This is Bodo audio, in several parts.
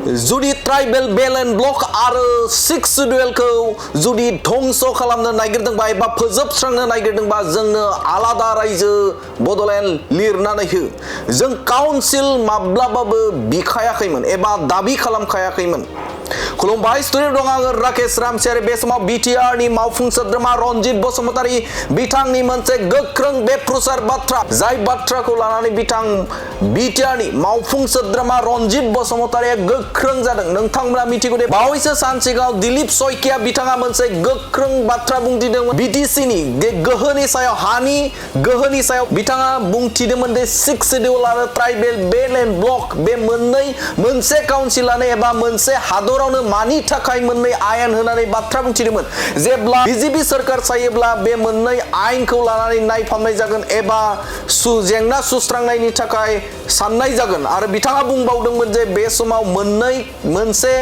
जुदि ट्राइबेल बेल एन्ड ब्लक आरो 6 शिड्युलखौ जुदि धंस खालामनो नागिरदोंबा एबा फोजोबस्रांनो नागिरदोंबा जोंनो आलादा रायजो बड'लेण्ड लिरनानै हो। जों काउन्सिल माब्लाबाबो बिखायाखैमोन एबा दाबि खालामखायाखैमोन। खुलुमबाय, स्टुडिअ दं आङो राकेश रामसियारि। बे समाव बिटिआरनि मावफुं सोद्रोमा रनजित बसुमतारी बिथांनि मोनसे गोख्रों बेफ्रुसार बाथ्रा, जाय बाथ्राखौ लानानै बिटिआरनि मावफुं सोद्रोमा रनजित बसुमतारीया गोख्रों जादों। नोंथांमोना मिथिगौ दे बावैसो सान सिगाङाव दिलीप सयकिया बिथाङा मोनसे गोख्रों बाथ्रा बुंथिदोंमोन। बिटिसिनि गोहोनि सायाव, हानि गोहोनि सायाव बिथाङा बुंथिदोंमोन दे 6 शिड्युल आरो ट्राइबेल बेल एन्ड ब्लक बे मोनसे काउन्सिलानो एबा मोनसे हादरावनो मानि थाखाय मोननै आयेन होनानै बाथ्रा बुंथिदोंमोन। जेब्ला बिजेपि सरकार जायोब्ला बे मोननै आयेनखौ लानानै नायफामनाय जागोन एबा जेंना सुस्रांनायनि थाखाय साननाय जागोन। आरो बिथाङा बुंबावदोंमोन जे बे समाव मोनसे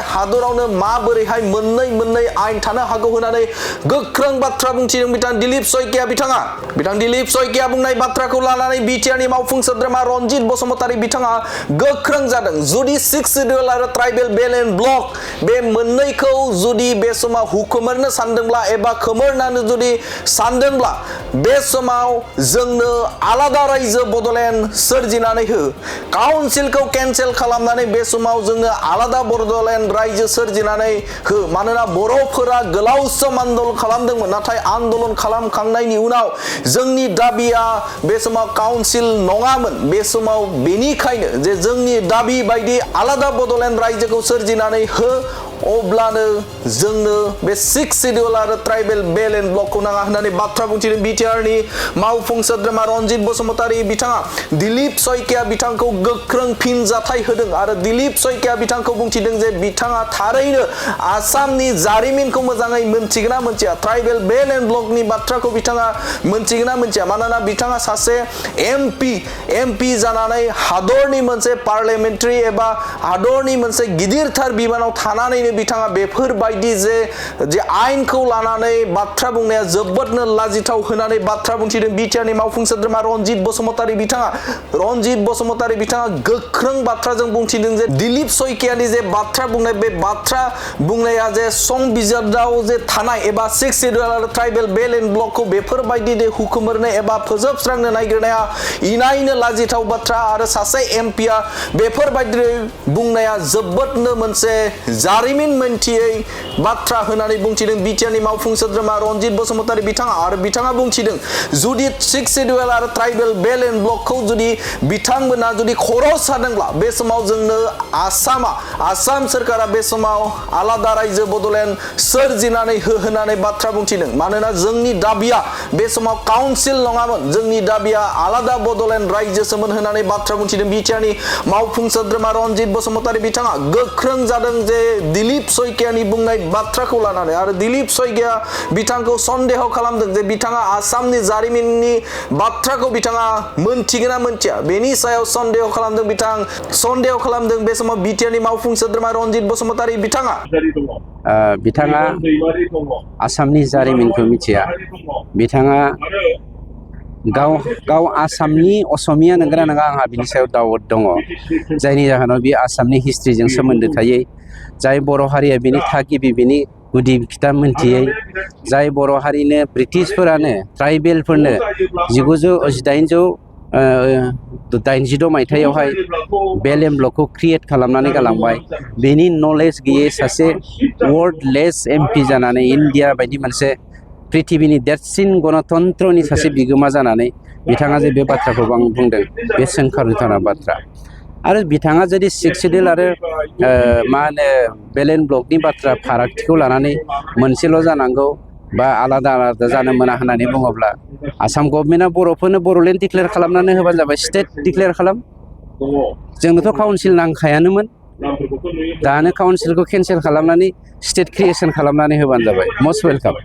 हादरावनो माबोरैहाय मोननै आयेन थानो हागौ होननानै गोख्रों बाथ्रा बुंथिदों बिथां दिलीप सयकिया बिथाङा। बिथां दिलीप सयकिया बुंनाय बाथ्राखौ लानानै बिटिआरनि मावफुं सोद्रोमा रनजित बसुमतारी बिथाङा गोख्रों जादों। जुदि 6 शिड्युल आरो ट्राइबेल बेल एन्ड ब्लक बे मोननैखौ जुदि बे समाव हुखुमोरनो सानदोंब्ला एबा खोमोरनानो जुदि सानदोंब्ला बे समाव जोंनो आलादा रायजो बड'लेण्ड सोरजिनानै हो। काउन्सिलखौ केन्सेल खालामनानै बे समाव जोंनो आलादा बड'लेण्ड रायजो सोरजिनानै हो। मानोना बर'फोरा गोलाव सम आन्दोलन खालामदोंमोन, नाथाय आन्दोलन खालामखांनायनि उनाव जोंनि दाबिया बे समाव काउन्सिल नङामोन। बे समाव बेनिखायनो जे जोंनि दाबि बायदि आलादा बड'लेण्ड रायजोखौ सोरजिनानै हो, अब्लानो जोंनो बे 6 शिड्युल आरो ट्राइबेल बेल एन्ड ब्लकखौ नाङा होननानै बाथ्रा बुंथिदों बिटिआरनि मावफुं सोद्रोमा रनजित बसुमतारी बिथाङा। दिलीप सयकिया बिथांखौ गोख्रों फिनजाथाय होदों आरो दिलीप सयकिया बिथांखौ बुंथिदों जे बिथाङा थारैनो आसामनि जारिमिनखौ मोजाङै मोनथिगोना मोनथिया, ट्राइबेल बेल एन्ड ब्लकनि बाथ्राखौ बिथाङा मोनथिगोना मोनथिया। मानोना बिथाङा सासे एमपि जानानै हादरनि मोनसे पार्लियामेन्टारि एबा हादरनि मोनसे गिदिरथार बिबानाव थानानैनो बिथाङा बेफोरबायदि जे आयेनखौ लानानै बाथ्रा बुंनाया जोबोदनो लाजिथाव होनानै बाथ्रा बुंथिदों बिटिआरनि मावफुं सोद्रोमा रनजित बसुमतारी बिथाङा। रनजित बसुमतारी बिथाङा गोख्रों बाथ्राजों बुंथिदों जे दिलीप सयकियानि जे बाथ्रा बुंनाय, बे बाथ्रा बुंनाया जे संबिजिराव जे थानाय एबा 6 शिड्युल आरो ट्राइबेल बेल एन्ड ब्लकखौ बेफोरबायदि जे हुखुमोरनो एबा फोजोबस्रांनो नागिरनाया इनायनो लाजिथाव बाथ्रा। आरो सासे एमपिया बेफोरबायदि बुंनाया जोबोदनो मोनसे जारिमिन मोनथियै बाथ्रा होननानै बुंथिदों बिटिआरनि मावफुं सोद्रोमा रनजित बसुमतारी बिथाङा। आरो बिथाङा बुंथिदों जुदि 6 शिड्युल आरो ट्राइबेल बेल एन्ड ब्लकखौ जुदि बिथांमोना जुदि खर' सादोंब्ला बे समाव जोंनो आसाम सोरखारा बे समाव आलादा रायजो बड'लेण्ड सोरजिनानै हो होननानै बाथ्रा बुंथिदों। मानोना जोंनि दाबिया बे समाव काउन्सिल नङामोन, जोंनि दाबिया आलादा बड'लेण्ड रायजोसोमोन होननानै बाथ्रा बुंथिदों बिटिआरनि मावफुं सोद्रोमा रनजित बसुमतारी बिथाङा। गोख्रों जादों जे दिलीप सयकियानि बुंनाय बाथ्राखौ लानानै। आरो दिलीप सयकिया बिथांखौ सन्देह खालामदों जे बिथाङा आसामनि जारिमिननि बाथ्राखौ बिथाङा मोनथिगोना मोनथिया, बेनि सायाव सन्देह खालामदों बे समाव बिटिआरनि मावफुं सोद्रोमा रनजित बसुमतारी बिथाङा। बिथाङा आसामनि जारिमिनखौ मिथिया। बिथाङा गाव आसामनि असमिया नंगौना नङा आंहा बिनि सायाव दाउट दङ। जायनि जाहोनाव बे आसामनि हिस्ट्रिजों सोमोन्दो थायै, जाय बर' हारिया बिनि थागिबि, बिनि गुदि खिथा मोनथियै, जाय बर' हारिनो ब्रिटिशफोरानो ट्राइबेलफोरनो 1886 मायथाइयावहाय बेल एन्ड ब्लकखौ क्रिएट खालामनानै गालांबाय। बेनि नलेज गैयै सासे वर्डलेस एमपि जानानै इन्डिया बायदि मोनसे पृथिबिनि देरसिन गणतन्त्रनि सासे बिगोमा जानानै बिथाङा जे बे बाथ्राखौ आं बुंदों, बे सोंखारिथावना बाथ्रा। आरो बिथाङा जुदि 6 शिड्युल आरो बेल एन्ड ब्लकनि बाथ्रा फारागथिखौ लानानै मोनसेल' जानांगौ बा आलादा जानो मोना होननानै बुङोब्ला आसाम गभर्नमेन्टआ बर'फोरनो बड'लेण्ड डिक्लेयार खालामनानै होबानो जाबाय, स्टेट डिक्लेयार खालाम। जोंनोथ' काउन्सिल नांखायानोमोन, दानो काउन्सिलखौ केन्सेल खालामनानै स्टेट क्रिएसन खालामनानै होबानो जाबाय। Must welcome.